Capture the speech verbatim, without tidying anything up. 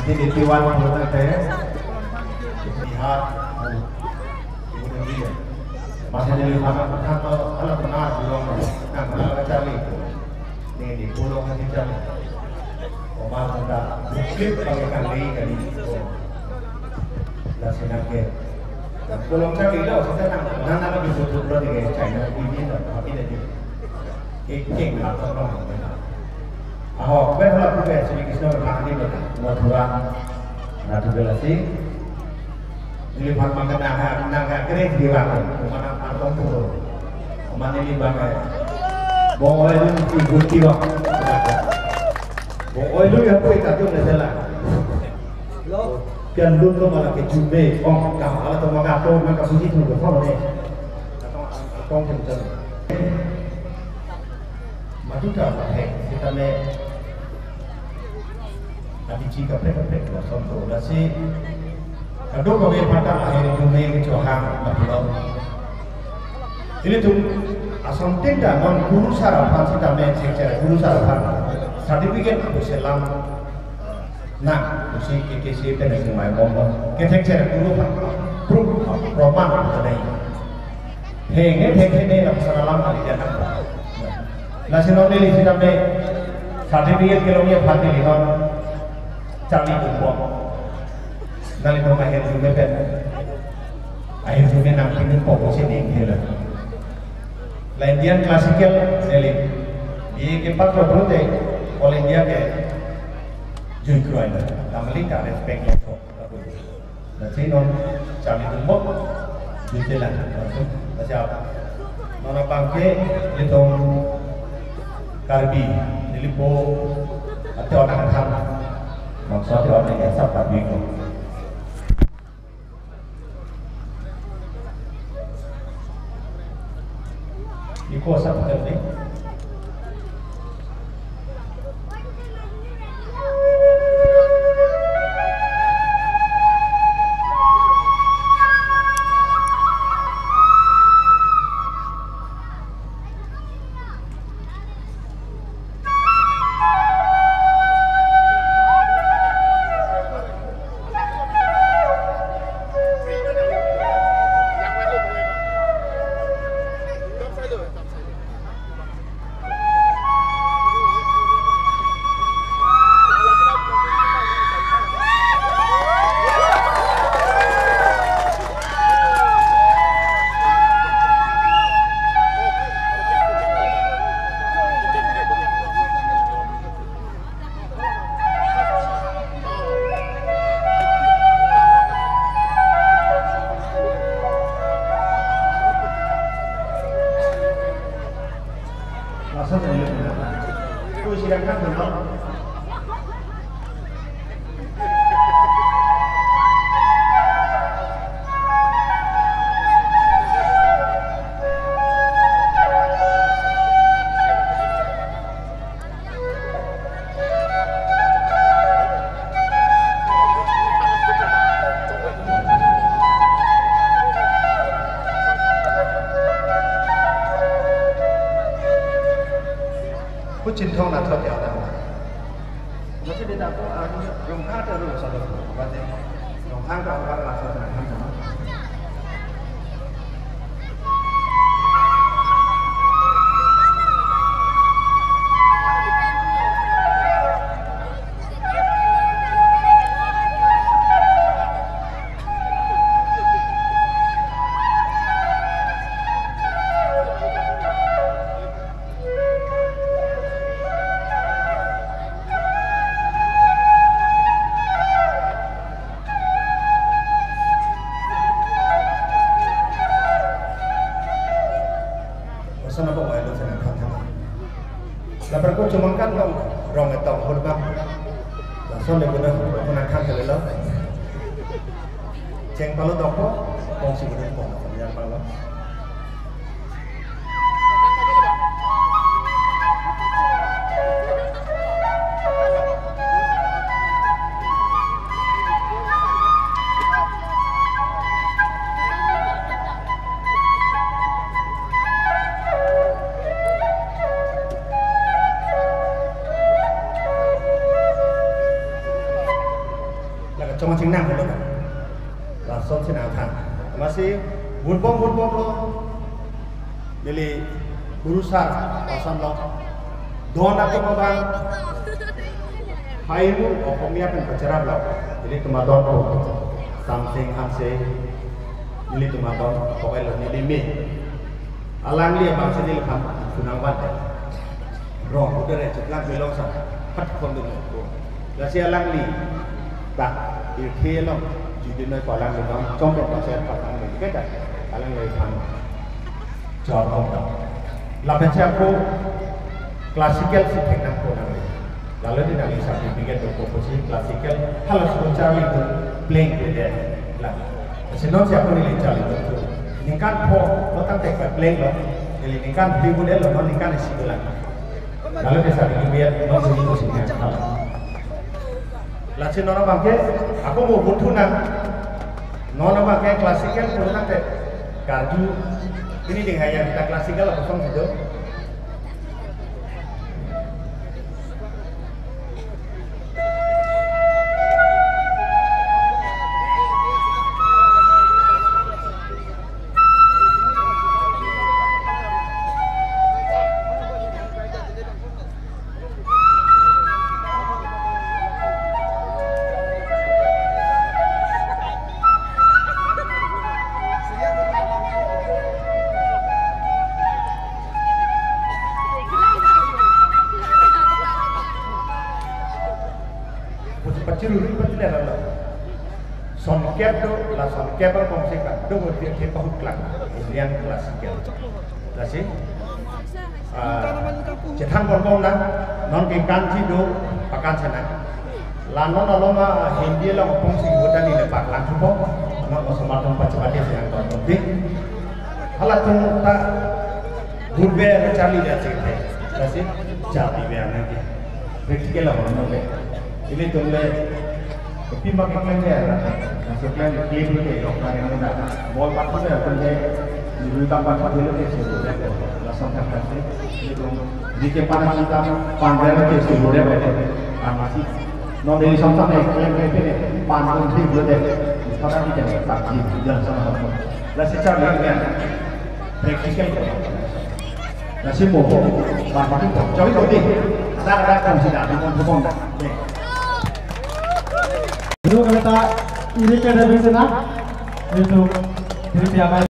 Ini Tiwan Purutang Teh, Bihar, Ibu Negeri ya. Masa jadi anak anak anak benar bilang anak anak cari. Ini di pulau nanti cari. Omal kita klip pakai kali kali. Lah senang ke. Pulau cari lah, kita nang nang nang di pulau di China ini lah, tapi dia di. King, king, la tong nong. Aho, pen hala pu pen Sri Krishna berkahani berkah, Mathura, Mathura si. Neli phan makan nang ha, nang ha, kere di bang, mana phan tong tu. Mana neli bang, eh. Bong oi lu, ibu ti bang. Bong oi lu ya, kue kajung le sela. Pian lun lo mala ke jume, ong, kah, ala to maka to, maka puji tu, ko ne. Atong, atong jem jem. Madu ta la he, kita me. Adi ji kaprek kaprek lo som to, lasi. Kado kami pata akhir jume ke chohang, madu lo. Ilitum asontin ta non guru sar aphan sitame, cek cek guru sar aphan certificate apu selam nang, pusi ke ke si pen nang mai bom bom. Ke cek cek guru aphan proof, proman tadai. Henge thek henge la pasar alam kali dia nang. Lasi non neli sitame certificate kelongji aphan neli non charli bom bom. Nangli bom akhir jume pen. Akhir jume nang pinin pokok sini hela. La Indian classical neli. Ye ke pat lo brute All India ke jui kruai na. Tamali ka respect lo. Lasi non charli bom bom. Jui telan. Lasi apa? Non abang ke ilitum Karbi. Neli po ate orang kan. Maksudnya orang yang sab Karbi ko. Iko sab Karbi. Langsung saja. Tuh, sidang kan, benar. Kucing thong na thot ya ta. Nanti dia tak tahu, ah, Rongkhang tu rong solo. Berarti Rongkhang tu orang rasa senang kan sama. Lason apo wai lo sana khan thana. Lapar ko chomang kan tong rong etong hur bang. Lason le guna ko na khan thale lo. Cheng palo dokpo, kong si guna kong yang palo. Chong chingnang helo. Lason chinang thang. Amatsi vutbom vutbomlo. Neli guru sar ason lo. Don atum abang. Haimu Ohomia pen pacheraplo. Nelitum adon ko. Samsing Hanse. Nelitum adon ko elo neli me. Alangli abang si neliphan thu nangvan. Rong udah re chutlang belong sa. Phat khon dun ko. Lasi alangli ta irthe along judinoi ko alangli non chomrong paser patang beli keta alangliphan chor kong ta. Lapen si ako classical si theklong ko nangli. Lalu di nangli certificate do ko pusi classical halaso charlidun playing ke de. La. Lasi non si ako neli charlidun tu. Ningkan pho lo tangte playing lo. Neli ningkan pho de lo, non ningkan isi bulan. Lalu ke sari kibiat non dulu ko sini. Lasi non abang ke, ako mo butuh na. Non abang ke classical pura te karju. Ini ding haya kita classical apa song situ? Pachiruri pachilera lo. Sonkep do, la sonkep abang si ka do, dia ke pahut klang. Indian classical. Lasi, ah, chethan bonbon na, non ke kanji do, pakan sana. La non aloma Hindi along apong si buta ni lepak lang thupo, non osomar tum pachapati sana bonbon di. Halatum ta gurbe charli dia chethe. Lasi, charli be anai di. Practical abang non le. Ilitum le, kopi ma keklem le, laso klem le klem le yok na ring na. Ball pathu le atum le, nilu tam pathu le ke suru le, lason thak thak le. Ilitum, di ke pan atum tam, pan le ke suru le, amatsi. Non Delhi som tam le, klem le pe le, pan atum di le de. Thak thak di ke, tak di, jangan sama sama. Lasi charli le, practical. Lasi mo, bang pati to. Choi to di. Ada ada kan sida di mon pon da. Dulu kami ta iri ke ada bisa na. Itu iri siapa?